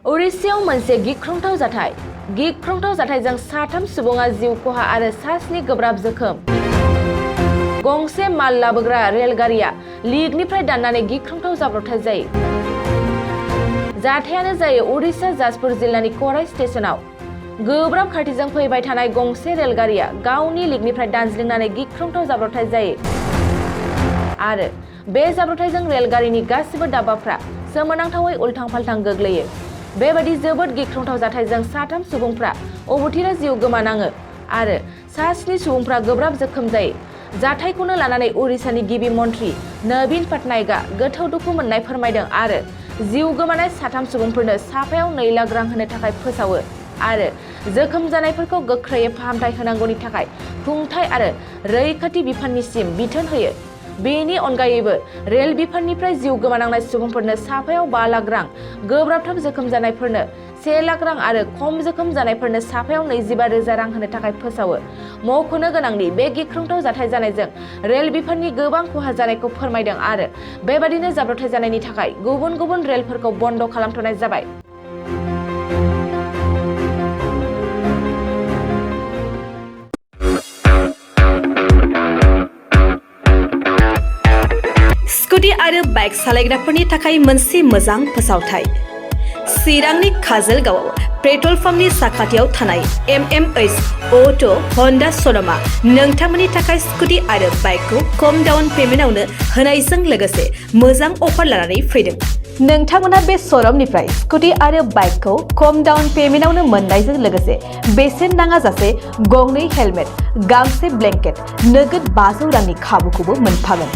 उड़िष्याव मोनसे गिख्रंथाव जाथायजों साथाम सुबुङा जिउ खहा आरो सास्नि गोब्राब जोखोम। गंसे माल लाबोग्रा रेलगारिया लिगनिफ्राय दाननानै गिख्रंथाव जाब्रबथाय जायो। जाथायानो जायो उड़िष्या जाजपुर जिल्लानि कराई स्टेशनाव। गोब्राब खाथिजों फैबाय थानाय गंसे रेलगारिया गावनि लिगनिफ्राय दानज्लिंनानै गिख्रंथाव जाब्रबथाय जायो आरो बे जाब्रबथायजों रेलगारिनि गासिबो दाब्बाफ्रा सोमोनांथावै उल्थां-फाल्थां गोग्लैयो। बेबादि जोबोद गिख्रंथाव जाथायजों साथाम सुबुंफ्रा अबथिरा जिउ गोमानाङो आरो सास्नि सुबुंफ्रा गोब्राब जोखोम जायो। जाथायखौनो लानानै उड़िष्यानि गिबि मन्थ्रि नवीन पटनायकआ गोथौ दुखु मोननाय फोरमायदों आरो जिउ गोमानाय साथाम सुबुंफोरनो साफायाव 2 लाख रां होनो थाखाय फोसावो आरो जोखोम जानायफोरखौ गोख्रैयै फाहामथाय होनांगौनि थाखाय खुंथाय आरो रैखाथि बिफाननिसिम बिथोन होयो। बेनि अनगायैबो रेल बिफाननिफ्राय जिउ गोमानांनाय सुबुंफोरनो साफायाव 5 लाख रां, गोब्राबथार जोखोम जानायफोरनो 1 लाख रां आरो खम जोखोम जानायफोरनो साफायाव 25,000 रां होनो थाखाय फोसावो। मख'नो गोनांदि बे गिख्रंथाव जाथाय जानायजों रेल बिफाननि गोबां खहा जानायखौ फोरमायदों आरो बेबादिनो जाब्रबथाय जानायनि थाखाय गुबुन गुबुन रेलफोरखौ बन्द' खालामथ'नाय जाबाय। स्कुटी आरो बाइक सालायग्राफोरनि थाखाय मोनसे मोजां फोसावथाय। चिरांनि काजलगावआव पेट्रल पाम्पनि साखाथियाव थानाय MMH अट' हन्डा श'रुमआ नोंथांमोननि थाखाय स्कुटी आरो बाइकखौ खम डाउन पेमेन्टआवनो होनायजों लोगोसे मोजां अफार लानानै फैदों। नोंथांमोना बे श'रुमनिफ्राय स्कुटी आरो बाइकखौ खम डाउन पेमेन्टआवनो मोननायजों लोगोसे बेसेन नाङाजासे गंनै हेलमेट, गांसे ब्लेंकेट, नोगोद 500 रांनि खाबुखौबो मोनफागोन।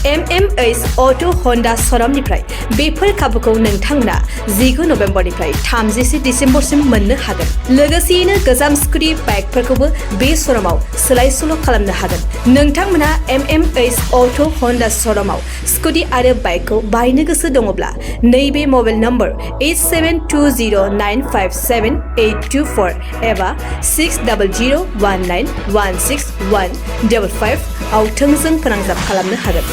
MMH अट' हन्डा श'रुमनिफ्राय बेफोर खाबुखौ नोंथांमोना 19 नभेम्बरनिफ्राय 30 डिसेम्बरसिम मोननो हागोन। लोगोसेयैनो गोजाम स्कुटी बाइकफोरखौबो बे श'रुमाव सोलाय-सोल' खालामनो हागोन। नोंथांमोना MMH अट' हन्डा श'रुमाव स्कुटी आरो बाइकखौ बायनो गोसो दङब्ला नैबे मबाइल नम्बर 8720957824 एबा 6001916155 आव थोंजों फोनांजाब खालामनो हागोन।